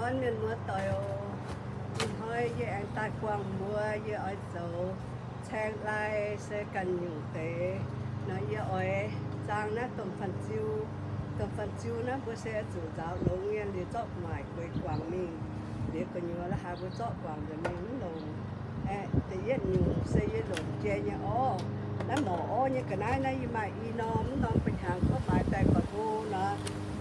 Mienh muoz-doic oc, ih hnoi yie aengx daaih buangh mbuox yie oix zoux caeng lai se ganh nyungc deix. Nor yie oix zaang naaiv domh fanh ziu. Domh fanh ziu naaiv mbuo se oix zuqc nzaaux longx nyei liuz zorqv maaic gueix guangc mingh. Liuz gu'nyuoz la'haaix mbuo zorqv guangc nzengc mingh mv longx. Aeqv, da'yietv nyungc se yie longc jai nyei orv. Naaiv morc orv nyei ga'naaiv naaiv yie maaih i norm, mv norm ba'hnyangx gorngv maaiz daaih ba'go nor,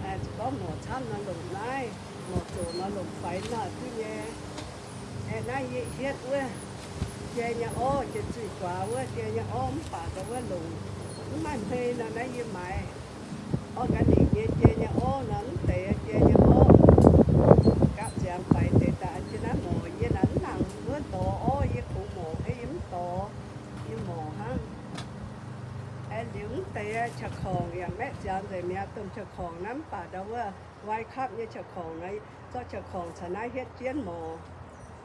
aeqv, gorngv morc camv nor longc naaiv, morc zoqc nor longc faix nor duqv nyei. Aeqv, naaiv yie hietv wuov jai nyei orv, jai zuiz guaax wuov jai nyei orv mv baac ndau wuov longc mv maaih hmei nor naaiv yie maaiz organic nyei jai nyei orv nor mv deix jai nyei orv. Gapv ziangx faix deix daaih an jienv naaiv morc. Yie naaiv mv nangc wuov dorh orv, yie kungx morc hei yie mv dorh, yie morc hnangv. Aeqv, liuz mv deix qaqv korngc yaac maeqv ziangx nzengc mi'aqv. Domh qaqv korngc naaiv mv baac ndau wuov wai kapv nyei qaqv korngc nor, zorqv qaqv korngc caux naaiv hietv jienv morc.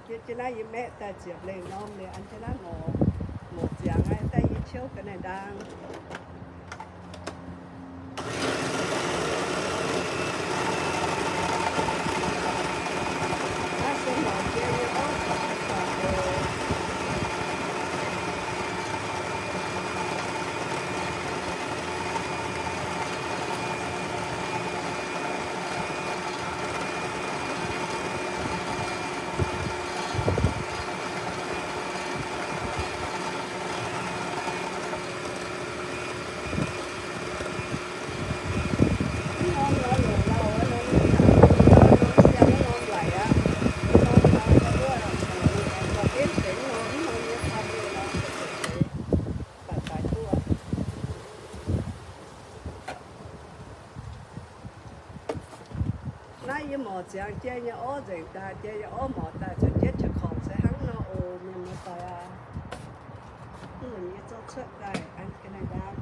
Hietv jienv naaiv yie maeqv daaih ziepc lengh norm liuz an jienv naaiv morc. Morc ziangx naaiv daaih yie ciouv ga'naaiv ndaang. Naaiv se morc jai nyei orv. Naaiv yie morc ziangx jai nyei orv nzengc daaih, jai nyei orv morc daaih caux jienv qaqv korngc se hnangv nor oc, mienh muoz-doic aac. Mv nzunc yie zorqv cuotv daaih an ga'naaiv ndaang.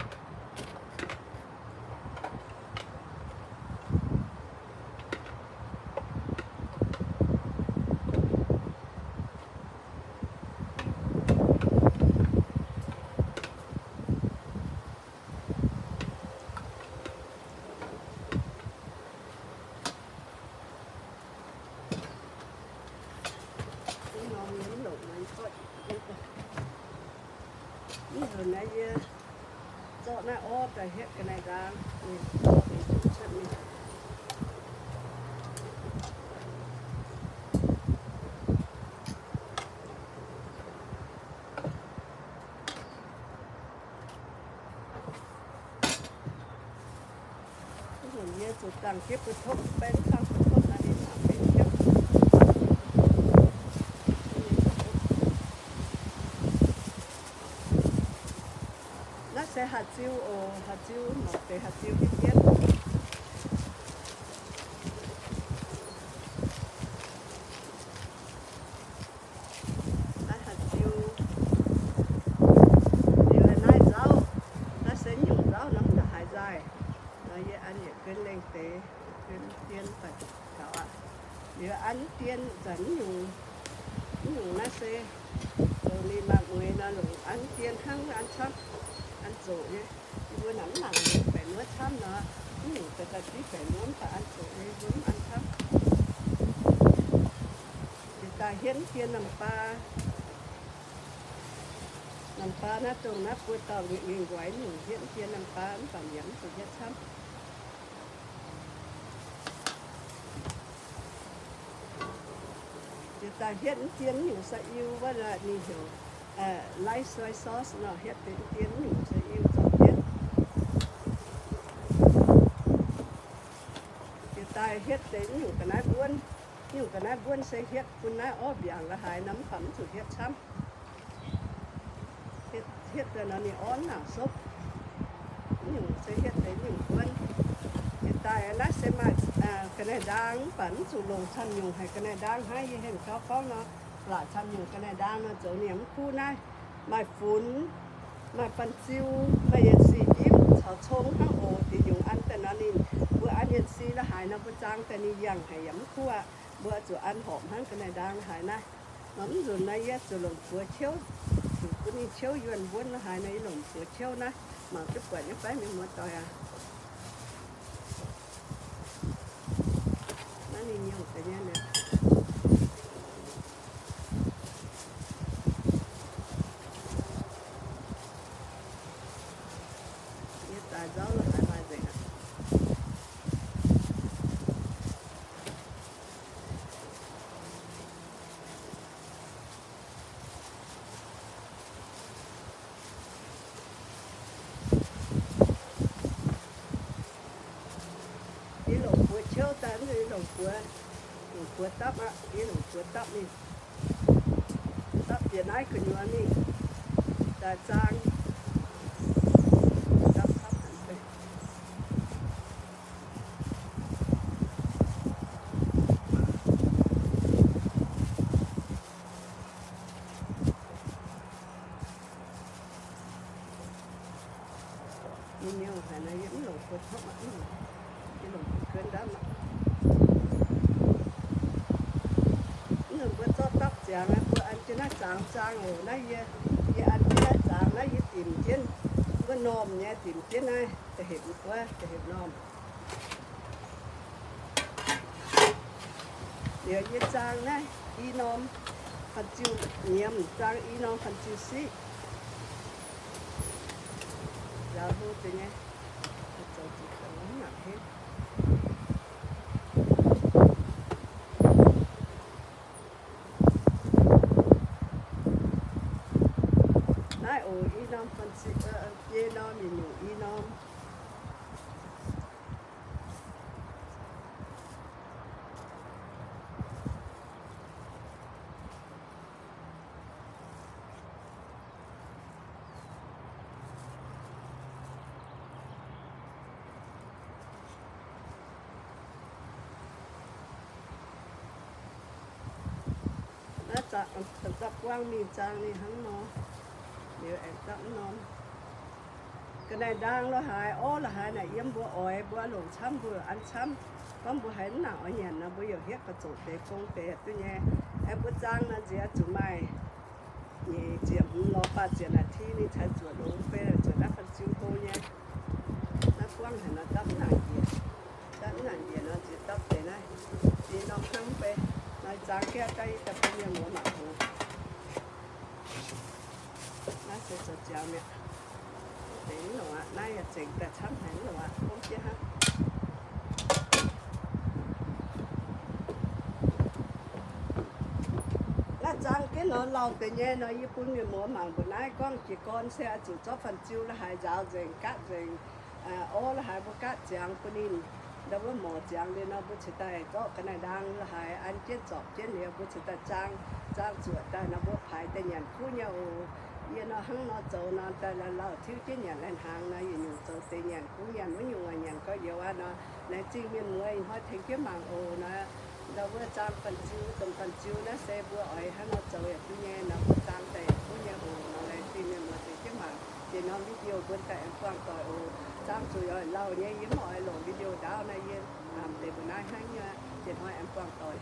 Mv nzunc naaiv yie zorqv naaiv orv daaih hietv ga'naaiv ndaang, ninh zorqv deix juqc cuotv mingh. Mv nzunc yie zuqc dangh jienv butv-topv, benx dangh butv-topv naaiv ninh caux benx jienv. Naaiv se haaix ziu oc, haaix ziu, morc deix haaix ziu hietv jienv. Naaiv haaix ziu, liuz naaiv nzauv, naaiv se nyungc nzauv nor mv haaix nzaaih. Nor yie an yietc gunv lengh deix, gunv dien daaih gaux aqv. Liuz an dien zanc mv nyungc, mv nyungc naaiv se zoux ninh maaih mueix nor longc an dien hnangv an camv, an zoqc nyei. Yie mbuo naaic mv nangc baeqc nuov camv nor, mv nyungc daaih daaih div baeqc nuov mv baac an zoqc nyei, yie mbuo mv an camv. Jiex daaih hietv dien namh baa. Namh baa naaiv dongh naaiv buo dauh nqingx nqoi nyungc hietv dien namh baa mv baac yaac mv zuqc hietv camv. Jiex daaih hietv dien nyungc saa-iu wuov ninh heuc light soy sauce nor, hietv deix dien nyungc saa-iu zorqv jienv. Jiex daaih hietv deix nyungc ga'naaiv mbuonv. Nyungc ga'naaiv mbuonv se hietv bun naaiv orv mbiaangc la'haaix nor mv baac mv zuqc hietv camv. Hietv daaih nor ninh orv naanc sopv. Nyungc se hietv deix nyungc mbuonv. Jiex daaih naaiv se maaih ga'naaiv ndaang mv baac mv zuqc longc camv nyungc haic ga'naaiv ndaang hnangv yie hengx gauv gorngv nor. Laatc camv nyungc ga'naaiv ndaang nor zoux ninh mv kuv naaiv. Maaih funx, maaih banh ziu, maaih yietc sic imv caux cong hnangv oc. Diex nyungc an daaih nor ninh, mbuo an yietc sic la'haaix nor mbuo zaang daaih ninh yangh haic yaac mv kuv aqv. Mbuo zuqc an horpc hnangv ga'naaiv ndaang haaix naaiv. Nor mv nzunc naaiv yie zuqc longc buoz qiouv, zuqc bun ninh qiouv yuonh mbuonv la'haaix nor yie longc buoz qiouv naaiv. Mangc duqv buatc nyei fai mienh muoz-doic aac? Naaiv ninh nyungc deix nyei naaic. Daaih nzauv la'haaix maaih nzengc aqv. Yie longc buoz qouv daaih, yie longc buoz, longc buoz dapv aqv. Yie longc buoz dapv mingh, dapv bieqc naaiv gu'nyuoz mingh daaih zaang. Dapv camv haic. Nyei nyouh haic nor, yie mv longc buoz topv aqv, yie longc buoz guen ndamv aqv. Mv nzunc mbuo zorqv dapv ziangx aqv, mbuo an jienv naaiv zaangx zaang oc. Naaiv yie, yie an jienv naaiv zaangx, naaiv yie dimc jienv wuov normh nyei, dimc jienv naaiv da'hepc wuov, da'hepc normh. Liuz yie zaang naaiv i norm fanh ziu nyiemz, zaang i norm fanh ziu siqv. Nzaaux hlo deix nyei, zoux zuqc dongh mv nangc henv. Naaiv oc, i norm fanh ziu, biei norm, yietc nyungc i norm. Naaiv dapv buangv mingh zaang ninh hnangv nor, liuz aengx dapv mv norm. Ga'naaiv ndaang lo haaix, orv lo haaix naaic yiem mbuo oix, mbuo longc camv mbuo an camv. Gorngv mbuo haiz mv nangc oix nyanc nor, mbuo youc hietv ga'zoqc deix gong deix duqv nyei. Aengx mbuo zaang nor nziex zuqc maaih nyeic ziepc hmz lorz faah ziepc naaic ti ninh caux zuoqc longx fai zuoqc naaiv fanh ziu hlo nyei. Naaiv buangv haic nor dapv mv nangc njiec. Dapv mv nangc njiec nor nziex dapv deix naaiv. Yie norm hnangv fai nor zaang gaeqv daaih yie daaih bun mienh muoz mangc oc. Naaiv se zoux ziangx mi'aqv. Deix mv longc aqv. Naaiv yaac zengc daaih camv haic mv longc aqv, gomv jienv hnangv. Naaiv zaang jienv nor lauh deix nyei nor yie bun mienh muoz mangc mbuox naaiv gorngv jiez gorn se oix zuqc zorqv fanh ziu lo haaix nzaaux nzengc, gaatv nzengc, orv lo haaix mbuo gaatv ziangx bun ninh. Ndau wuov morc ziangx liuz nor mbuo cingx daaih zorqv ga'naaiv ndaang lo haaix an jienv zorpc jienv liuz mbuo cingx daaih zaang, zaang zuoqc daaih nor mbuo paaix daaih nyanc kuv nyei oc. Yie nor hnangv nor zoux nor daaih lauh lauh tiuv jienv nyanc lai hnaangx nor yietc nyungc zoux deix nyanc kuv nyanc wuov nyungc nyanc gauh youz aqv nor. Laengz zingh mienh muoz ih hnoi tengx jienv mangc oc nor. Ndau wuov zaang fanh ziu, domh fanh ziu naaiv se mbuo oix hnangv nor zoux yaac duqv nyei nor, mbuo zaang daaih yaac duqv nyei oc nor. Laengz zingh mienh muoz tengx jienv mangc. Deix norm video mbuo daaih aengx buangh doic oc. Zaang zuqc oix lauh nyei, yie mv oix longc video ndaauv nor, yie deix mbuo naaiv hnangv nyei. Deix hnoi aengx buangh doic.